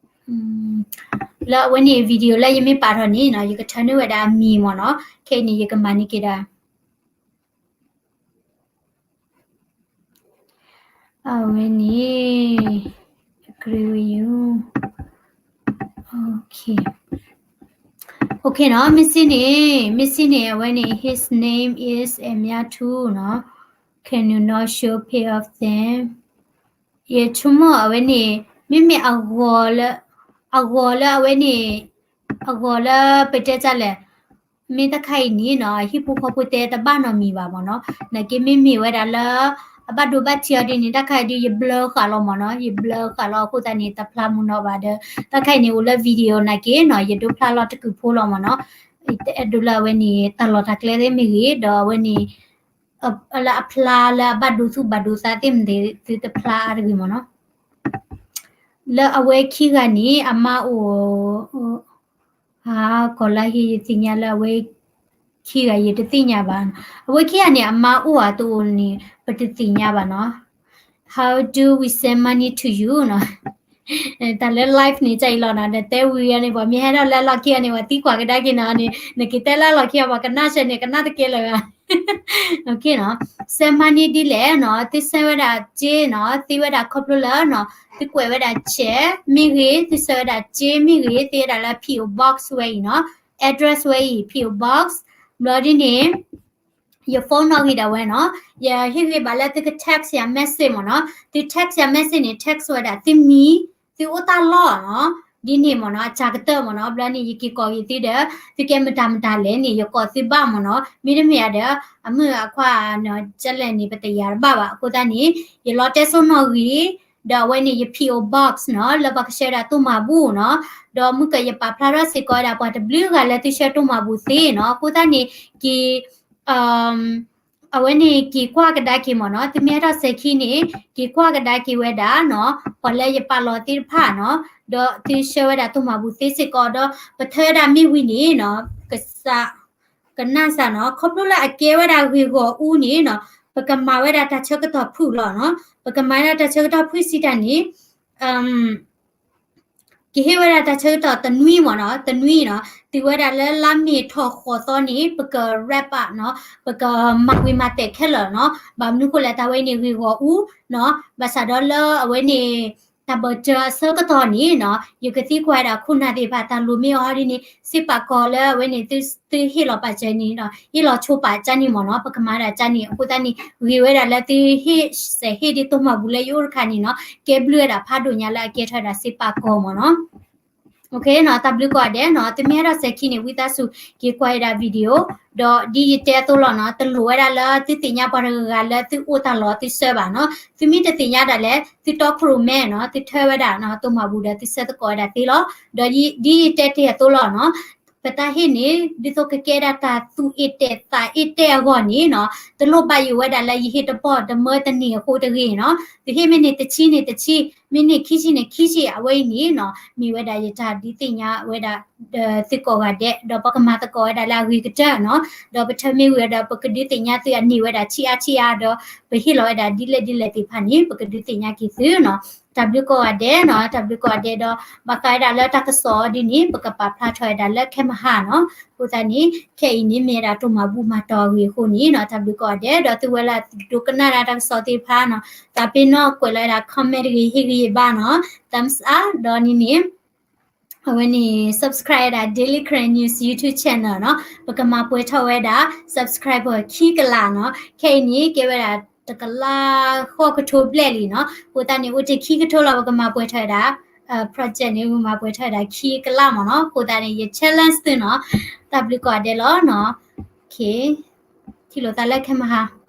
လၢအဝဲန့ၣ် video လၢယမ့ၢ်ပာ်ထီၣ်န့ၣ်နီၤ, ယကထၢနုာ်ဝဲဒၣ်အမံၤမ့ၢ်နီၤ, ခဲအံၤန့ၣ် ယကမၤန့ၢ်က့ၤဒၣ် အဝဲန့ၣ် agree with you. Okay. Okay နီၤ, မ့ၢ်စံးန့ၣ်, မ့ၢ်စံးန့ၣ် အဝဲန့ၣ် his name is အမြတ်ထူး နီၤ, can you not show pic of them? ယဆိကမိၣ်အဝဲန့ၣ် မ့မ့ၢ်အဂီၤလၢ, အဂီၤလၢအဝဲန့ၣ်, အဂီၤလၢပတဲတၢ်လဲၣ်, မ့ၢ်တၢ်ခါအံၤန့ၣ်နီၤ, ဟံၣ်ဖိဃီဖိတဲတဘၣ်နီတမံၤဘၣ်မ့ၢ်နီၤ, နာ်က့မ့မ့ၢ်ဝဲဒၣ်လၢ အဘၣ်ဒိဘၣ်ထံးအီၤဒ်န့ၣ် တၢ်ခါအံၤဒ် ယဘျၢဃာ်လီၤမ့ၢ်နီၤ, ယဘျၢဃာ်လီၤအဃိသတးန့ၣ် တဖျါမူနီၢ်ဘၣ်ဒီး တၢ်ခါအံၤန့ၣ် အိၣ်လၢ video နာ်က့နီၤ, ယဒိဖျါလီၤတကုာ်ဖိလီၤမ့ၢ်နီၤ, ယတအဲၣ်ဒိးလၢအဝဲန့ၣ် တၢ်လီၢ်တၢ်ကျဲသ့ၣ်မ့ၢ်ဂ့ၤ, ဒီးအဝဲန့ၣ် လၢအဖျါလၢအဘၣ်ဒိသူၣ်ဘၣ်ဒိသးသ့ၣ်မ့ၢ်ဂ့ၤ သုတဖျါအါတဂ့ၤမ့ၢ်နီၤ. လၢအဝဲခံဂၤန့ၣ် အမါအိၣ် ဟါ ကီၢ်လါဟ့ ယသ့ၣ်ညါလၢအဝဲခံဂၤ ယတသ့ၣ်ညါဘၣ်. အဝဲခံဂၤန့ၣ် အမါအိၣ်ဧါတအိၣ်န့ၣ် ပတသ့ၣ်ညါဘၣ်နီၤ. How do we send money to you နီၤ. တၢ်လၢ live န့ၣ် ကအံၤလီၤနီၤ, နတဲဝံၤအန့ၣ် ပှၤမ့ၢ်ဟဲထီၣ်လၢအလီၢ်ခံအီၤန့ၣ် ပှၤသံကွၢ်ကဒါက့ၤနီၤန့ၣ်, နက့ၤတဲလၢအလီၢ်ခံအီၤ ပှၤကနၣ်ဆၢန့ၣ် ကနၣ်တကဲလၢၤဘၣ်. Send money ဒ်လဲၣ်နီၤ, သု send ဝဲဒၣ်စ့နီၤ, သ့ဝဲဒၣ်ခီဖျိလၢနီၤ, သုကွဲးဝဲဒၣ် check မ့ၢ်ဂ့ၤ, သု ဆှၢဝဲဒၣ်စ့မ့ၢ်ဂ့ၤ, သ့ဝဲဒၣ်လၢ P O Box ဝဲအံၤနီၤ, address ဝဲအံၤ P O Box, ဘျီဒ်န့ၣ် ယ phone နီၣ်ဂံၢ်ဒၣ်ဝဲနီၤ, ယဟ့ၣ်ဂံၢ်ဘၣ်လၢသုက text ယၤ message မ့ၢ်နီၤ, သု text ယၤ message န့ၣ် text ဝဲဒၣ်သုမံၤ, သုအိၣ်တၢ်လီၢ်နီၤ, ဒ်န့ၣ်မ့ၢ်နီၤ, အစှၤကတၢၢ်မ့ၢ်နီၤ, ဘျီန့ၣ် ယက့ၤကိးက့ၤသုဒီး သုကဲမတၤမတၤလဲၣ်န့ၣ် ယကိးသုဘၣ်မ့ၢ်နီၤ, မ့တမ့ၢ်ဒီး အမုၣ်အခွါနီၤ, ကလဲၣ်န့ၣ် ပတယာ်တဘၣ်ဘၣ်, အဃိသတးန့ၣ် ယလီတဲစိနီၣ်ဂံၢ် ဒီးအဝဲန့ၣ် ယ P O Box နီၤ, လၢပှၤကဆှၢဒၣ်တိၢ်မၤဘူၣ်နီၤ, ဒီးမုၢ်ကယပာ်ဖျါထီၣ်စ့ၢ်ကီးဝဲဒၣ် ပှၤတဘျုးဂၤလၢသုဆှၢတိၢ်မၤဘူၣ်သ့နီၤ, အဃိသတးန့ၣ် က့ၤ က့ၤ အဝဲန့ၣ်က့ၤကွၢ်ကဒါက့ၤမ့ၢ်နီၤ, သုမ့ၢ်ဟဲထီၣ်စဲၤခံန့ၣ် က့ၤကွၢ်ကဒါက့ၤဝဲဒၣ်နီၤ, ပှၤလၢယပာ်လီၤသ့ၣ်တဖၣ်နီၤ, ဒီးသုဆှၢဝဲဒၣ်တိၢ်မၤဘူၣ်သ့စ့ၢ်ကီး, ဒီးပထၢဝဲဒၣ်မ့ၢ်ဝံၤန့ၣ်နီၤ, ကစး ကနၣ်စ့ၢ်နီၤ, ခီဖျိလၢအကဲဝဲဒၣ်ဂ့ၢ်ဂီၢ်အူန့ၣ်နီၤ, ပကမၤဝဲဒၣ်တၢ်ဆၢကတီၢ်ဖုၣ်လီၤနီၤ, ပကမၤဝဲဒၣ်တၢ်ဆၢကတီၢ်ဖုၣ်စံးတၢ်န့ၣ် ကဟ့ၣ်ဝဲဒၣ်တၢ်ဆၢကတီၢ်တနွံမ့ၢ်နီၤ, တနွံနီၤ, တုၤဝဲဒၣ်လၢလါမ့ၤထီၣ်ဃိးသီန့ၣ် ပက wrap up နီၤ, ပကမၤဝံၤမၤတဲာ်ခဲလၢာ်နီၤ, ဘၣ်မနုၤဃိလဲၣ် တၢ်ဝဲအံၤန့ၣ်ဂ့ၢ်ဂီၢ်အူနီၤ, ဘၣ်ဆၣ်ဒီးလၢအဝဲန့ၣ် တၢ်ဘၢၣ်စၢၤအဆၢကတီၢ်န့ၣ်နီၤ, ယကသံကွၢ်ဝဲဒၣ်ခိၣ်နၢ်သ့ၣ်တဖၣ် တၢ်လိၣ်မ့ၢ်အီၤဒ်န့ၣ် စ့ပာ်ကီၤလၢအဝဲန့ၣ် သုဟ့ၣ်လီၤပာ်စၢၤန့ၣ်နီၤ, ဟ့ၣ်လီၤဆိပာ်ကၢ်န့ၣ်မ့ၢ်နီၤ, ပကမၤဒၣ်ကၢ်န့ၣ်, အဃိသတးန့ၣ် ဂ့ၤဝဲဒၣ်လၢသုဟ့ၣ်စဲးဟ့ၣ်ဒ်တိၢ်မၤဘူၣ်လၢယအိၣ်တခါန့ၣ်နီၤ, ကဲဘျုးဝဲဒၣ်ဖးဒိၣ်ညါလၢအကဲထီၣ်ဝဲဒၣ်စ့ပာ်ကီၤမ့ၢ်နီၤ. တၢ်ဘျုးကိးဂၤဒဲးနီၤ, သုမ့ၢ်ဟဲထီၣ်စဲၤခံန့ၣ် ဝံသးစူၤ က့ၤကွၢ်ဝဲဒၣ် video, ဒီးဒ်ယတဲအသိးလီၤနီၤ, တလိၣ်ဝဲဒၣ်လၢသုသ့ၣ်ညါပှၤတဂၤဂၤလၢသုအိၣ်တၢ်လီၢ်သုဆှၢဘၣ်နီၤ, သုမ့ၢ်တသ့ၣ်ညါဒၣ်လဲာ် သုတီခိၣ်ရိၣ်မဲနီၤ, သုထၢဝဲဒၣ်နီၤ, တိၢ်မၤဘူၣ်ဒီးသုဆှၢသကိးဝဲဒၣ်သ့လီၤ, ဒီးဒ်ယတဲတ့ၢ်အသိးလီၤနီၤ, ပတၢ်ဟ့ၣ်န့ၣ် ဒ်သိးကကဲဒၣ်တၢ်သူၣ်အ့ၣ်တဲာ်သးအ့ၣ်တဲာ်အဂီၢ်န့ၣ်နီၤ, တလိၣ်ဘၣ်ယိၣ်ဝဲဒၣ်လၢယဟ့ၣ်တပီၢ်တမၢတန့ၢ်အဃိတဂ့ၤနီၤ, သုဟ့ၣ်မ့ၢ်န့ၢ်တဆံန့ၢ်တဆံ, မ့ၢ်န့ၢ်ခံဆံန့ၢ်ခံဆံ, အဝဲအံၤန့ၣ်နီၤ, မ့ၢ်ဝဲဒၣ်ယတၢ်ဒုးသ့ၣ်ညါဝဲဒၣ် သုကိးဂၤဒဲး, ဒီးပကမၤသကိးဝဲဒၣ်လၢအဂ့ၤကတၢၢ်နီၤ, ဒီးပထၢမ့ၢ်ဝံၤဒီး ပကဒုးသ့ၣ်ညါသုအန့ၢ်ဝဲဒၣ်ဆံးအါဆံးအါဒီး ပဟ့ၣ်လီၤဝဲဒၣ်ဒ်လဲၣ်ဒ်လဲၣ်သ့ၣ်တဖၣ်န့ၣ် ပကဒုးသ့ၣ်ညါက့ၤသုနီၤ. တၢ်ဘျုးကိးဂၤဒဲးနီၤ, တၢ်ဘျုးကိးဂၤဒဲးဒီး ဘၣ်ဃးဝဲဒၣ်လၢတၢ်ကစီၣ်ဒ်န့ၣ် ပကပာ်ဖျါထီၣ်ဝဲဒၣ်လၢခဲမဟါနီၤ. အဃိသတးန့ၣ် ခဲအံၤန့ၣ်မ့ၢ်ဝဲဒၣ်တိၢ်မၤဘူၣ်မၤတီၢ်အဂ့ၢ်အဃိန့ၣ်နီၤ, တၢ်ဘျုးကိးဂၤဒဲး ဒီးသုဝဲလၢဒိကနၣ်ဒၣ်တၢ်ကစီၣ်သ့ၣ်တဖၣ်နီၤ, သးပ့ၤနီၣ်ကွဲးလီၤဝဲဒၣ် comment တဂ့ၤ ဟ့ၣ်ဂံၢ်ဟ့ၣ်ဘါနီၤ, thumbs up ဒီးန့ၣ်န့ၣ် အဝဲန့ၣ် subscribe ဝဲဒၣ် Daily Karen News YouTube channel နီၤ, ပကမၤပှဲၤထီၣ်ဝဲဒၣ် subscriber ခံကလးနီၤ, ခဲအံၤန့ၣ် ကဲဝဲဒၣ်တကလးဃိးကထိဘျဲၣ်လံနီၤ, အဃိသတးန့ၣ် အိၣ်တ့ၢ်ခံကထိလီၤ ပကမၤပှဲၤထီၣ်ဝဲဒၣ် project န့ၣ် ပကမၤပှဲၤထီၣ်ဝဲဒၣ်ခံကလးမ့ၢ်နီၤ, အဃိသတးန့ၣ် ယ challenge သုနီၤ, တၢ်ဘျုးကိးဂၤဒဲးလီၤနီၤ, ထံၣ်လိာ်သးလၢခဲမဟါ